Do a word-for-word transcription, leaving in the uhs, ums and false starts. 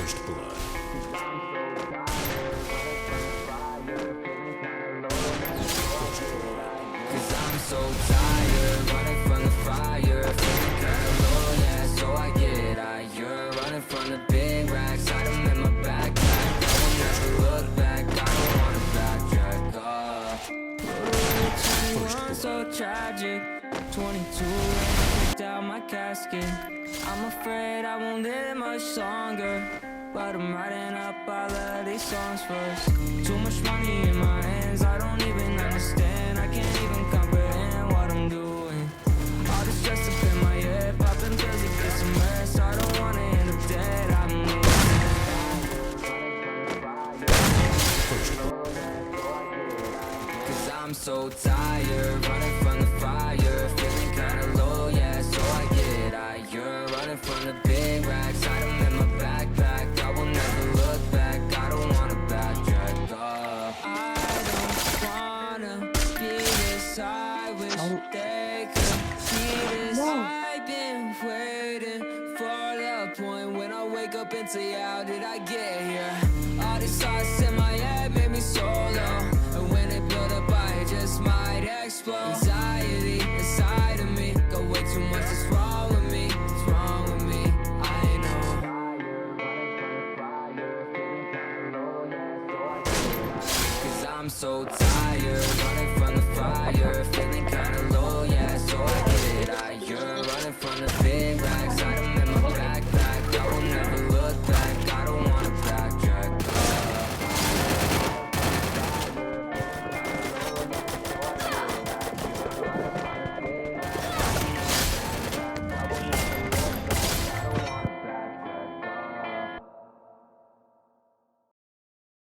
First blood. Cause I'm so tired, running from the fire, feeling kinda low, yeah, so I get higher, running from the big racks, hide 'em in my backpack, I will never look back, I don't wanna backtrack, oh. Twenty-one, so tragic, twenty-two, and I picked out my casket, I'm afraid I won't live much longer. But I'm writing up all of these songs first. Too much money in my hands, I don't even understand. I can't even comprehend what I'm doing. All this stress up in my head, popping pills to get some rest. I don't wanna end up dead. I'm moving. Cause I'm so tired, running from the fire, feeling kinda low, yeah, so I get higher, running from the big racks, hide 'em in my backpack, I will never look back, I don't wanna backtrack, oh. I don't wanna be this high, wish they could see this. I've been waiting for the point when I wake up and say, how did I get here? All these thoughts in my head make me so low, and when it build up, I just might explode.